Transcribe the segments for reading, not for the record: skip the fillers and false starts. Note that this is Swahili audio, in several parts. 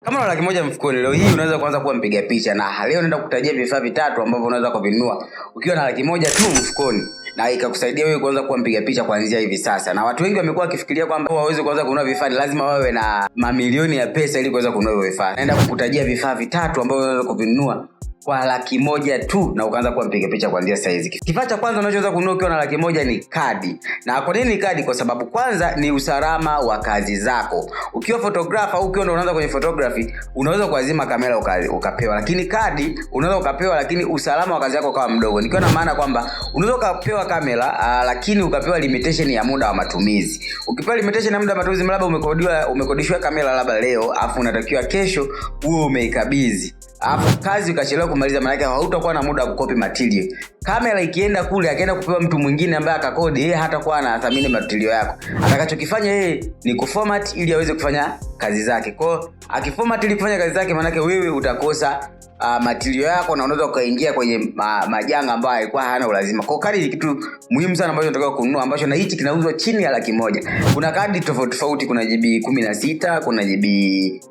Kama una 100,000 mfukoni leo hii unaweza kuanza kuwa mpiga picha, na leo naenda kukutajia vifaa vitatu ambavyo unaweza kuvinunua ukiwa na 100,000 tu mfukoni na ikakusaidia wewe kuanza kuwa mpiga picha kuanzia hivi sasa. Na watu wengi wamekuwa wakifikiria kwamba waweze kuanza kununua vifaa ni lazima wawe na mamilioni ya pesa ili kuweza kununua hivyo vifaa. Naenda kukutajia vifaa vitatu ambavyo unaweza kuvinunua kwa 100,000 tu na ukaanza kuwa mpiga picha kuanzia saizi. Kifaa cha kwanza unachoweza kununua ukiwa na 100,000 ni kadi. Na kwa nini kadi? Kwa sababu kwanza ni usalama wa kazi zako. Ukiwa photographer au ukiwa ndo unaanza kwenye photography, unaweza kuazima kamera ukapewa, lakini kadi unaweza ukapewa, lakini usalama wa kazi yako ukawa mdogo. Nikiwa na maana kwamba unaweza ukapewa kamera lakini ukapewa limitation ya muda wa matumizi. Ukipewa limitation ya muda wa matumizi, labda umekodishwa kamera labda leo, afu unatakiwa kesho uwe umeikabidhi, afu kazi ukachelewa kumaliza, maana yake hautakuwa na muda wa kucopy material. Kamera ikienda kule, akienda kupewa mtu mwingine ambaye akakodi, yeye hatakuwa anathamini material yako. Atakachokifanya yeye ni kuformat ili aweze kufanya kazi zake. Kwa hiyo akiformat ili kufanya kazi zake, maana yake wewe utakosa material yako na unaweza ukaingia kwenye majanga ambayo yalikuwa hayana ulazima. Kwa hiyo kadi ni kitu muhimu sana ambacho unatakiwa kununua, ambacho na hichi kinauzwa chini ya 100,000. Kuna kadi tofauti tofauti, kuna GB 16, kuna GB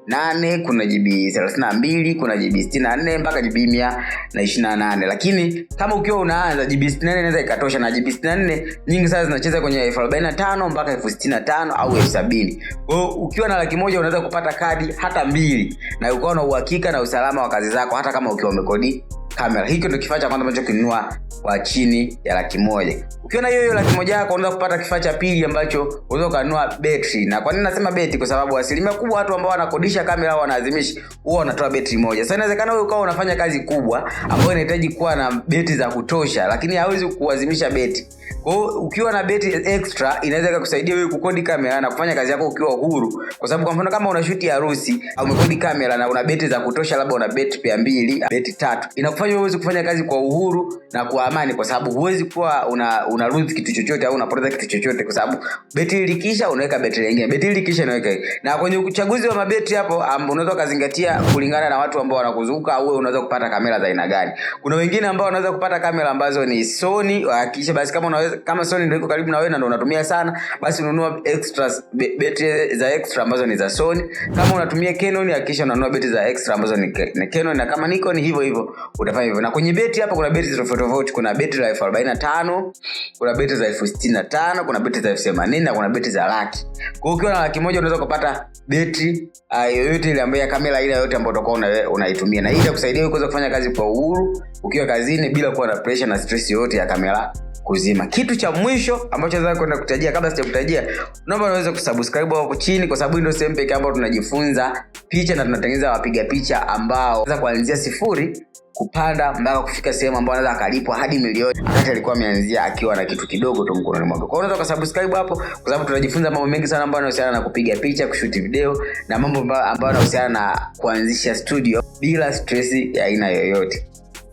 8, kuna GB 32, kuna GB 64 mpaka GB 128. Lakini kama ukiwa unaanza, GB 64 inaweza ikatosha, na GB 64 nyingi sana zinacheza kwenye 45,000 mpaka 65,000 au 70,000. Kwa hiyo ukiwa na 100,000 unaweza kupata kadi hata mbili na ukawa na uhakika na usalama wa kazi zako hata kama ukiwa umekodi kamera. Hiki ndio kifaa cha kwanza ambacho kinunua kwa chini ya 100,000. Ukiwa na hiyo hiyo 100,000 yako unaweza kupata kifaa cha pili ambacho unaweza ukanunua betri. Na kwa nini nasema betri? Kwa sababu asilimia kubwa watu ambao wanakodisha kamera au wanaazimisha huwa wanatoa betri moja. Sasa inawezekana wewe ukawa unafanya kazi kubwa ambayo inahitaji kuwa na betri za kutosha, lakini hawezi kuazimisha betri. Kwa hiyo ukiwa na betri extra inaweza ikakusaidia wewe kukodi kamera na kufanya kazi yako ukiwa huru, kwa sababu kwa mfano kama una shoot harusi au umekodi kamera na una betri za kutosha, labda una betri pia mbili, betri tatu, inakufanya wewe uweze kufanya kazi kwa uhuru na kwa amani, kwa sababu huwezi kuwa una lose kitu chochote au unapoteza kitu chochote, kwa sababu betri likisha unaweka betri nyingine, betri likisha unaweka. Na kwenye uchaguzi wa mabetri hapo unaweza ukazingatia kulingana na watu ambao wanakuzunguka, au wewe unaweza kupata kamera za aina gani. Kuna wengine ambao wanaweza kupata kamera ambazo ni Sony, hakikisha basi kama unaweza, kama Sony ndio iko karibu na wewe na ndio unatumia sana, basi ununua extra betri za extra ambazo ni za Sony. Kama unatumia Canon, hakikisha unanunua betri za extra ambazo ni Canon, na kama Nikon hivyo hivyo utafanya hivyo. Na kwenye betri hapa kuna betri tofauti tofauti, kuna betri la 45,000, kuna betri za 65,000, kuna betri za 80,000 na kuna betri za 100,000. Kwa hiyo ukiwa na 100,000 unaweza kupata betri yoyote ile ambayo ya kamera ile yoyote ambayo utakuwa unaitumia, na hii itakusaidia wewe kuweza kufanya kazi kwa uhuru ukiwa kazini bila kuwa na pressure na stress yoyote ya kamera kuzima. Kitu cha mwisho ambacho nataka kwenda kutajia, kabla sijakutajia, naomba unaweza kusubscribe hapo chini, kwa sababu hii ndio sehemu pekee ambayo tunajifunza picha na tunatengeneza wapiga picha ambao kuanzia 0 kupanda mpaka kufika sehemu ambayo anaweza akalipwa hadi milioni, wakati alikuwa ameanzia akiwa na kitu kidogo tu mkononi mwake. Kwa hiyo unaweza ukasubscribe hapo, kwa sababu tunajifunza mambo mengi sana ambayo yanahusiana na kupiga picha, kushoot video na mambo ambayo yanahusiana na kuanzisha studio bila stress ya aina yoyote.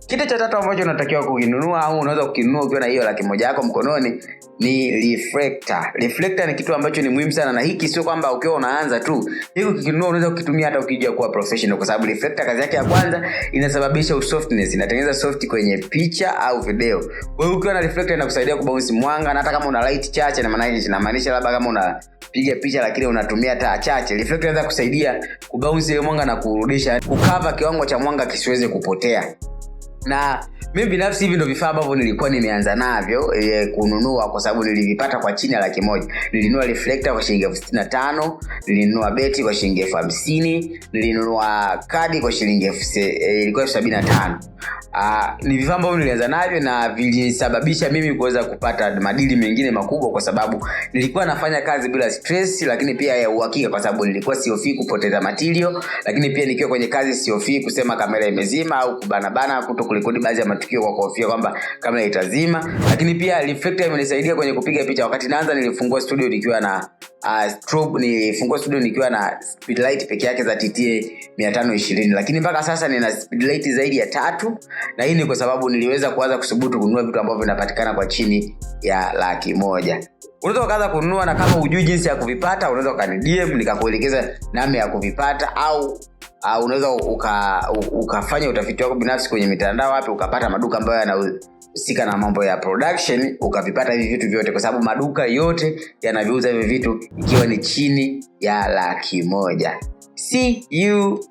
Kitu cha tatu ambacho unatakiwa kukinunua au unaweza kukinunua ukiwa na hiyo 100,000 yako mkononi ni reflector. Reflector ni kitu ambacho ni muhimu sana, na hiki sio kwamba ukiwa unaanza tu. Hiki ukikinunua unaweza kukitumia hata ukija kuwa professional, kwa sababu reflector kazi yake ya kwanza inasababisha softness, inatengeneza soft kwenye picha au video. Kwa hiyo ukiwa na reflector inakusaidia kubounce mwanga, na hata kama una light chache, na maana yake inamaanisha labda kama una piga picha lakini unatumia taa chache, reflector inaweza kusaidia kubounce ile mwanga na kurudisha, kucover kiwango cha mwanga kisiweze kupotea. Na mimi binafsi hivi ndio vifaa ambavyo nilikuwa nimeanza navyo kununua, kwa sababu nilivipata kwa chini ya 100,000. Nilinunua reflector kwa shilingi 65,000, nilinunua beti kwa shilingi 50,000, nilinunua kadi kwa shilingi ilikuwa 75,000. Ni vifaa ambavyo nilianza navyo na vilisababisha mimi kuweza kupata madili mengine makubwa, kwa sababu nilikuwa nafanya kazi bila stress, lakini pia ya uhakika, kwa sababu nilikuwa sihofii kupoteza material, lakini pia nikiwa kwenye kazi sihofii kusema kamera imezima au kubanabana kuto kurekodi baadhi ya matukio kwa kuhofia kwamba kamera itazima. Lakini pia reflector imenisaidia kwenye kupiga picha. Wakati naanza nilifungua studio nikiwa na strobe, nilifungua studio nikiwa na speedlight peke yake za TTA 520, lakini mpaka sasa nina speedlight zaidi ya 3, na hii ni kwa sababu niliweza kuanza kuthubutu kununua vitu ambavyo vinapatikana kwa chini ya 100,000. Unaweza ukaanza kununua, na kama hujui jinsi ya kuvipata unaweza ukani DM nikakuelekeza namna ya kuvipata, au unaweza ukafanya utafiti wako binafsi kwenye mitandao wapi ukapata maduka ambayo yanahusika na mambo ya production, ukavipata hivi vitu vyote, kwa sababu maduka yote yanaviuza hivi vitu ikiwa ni chini ya 100,000. See you.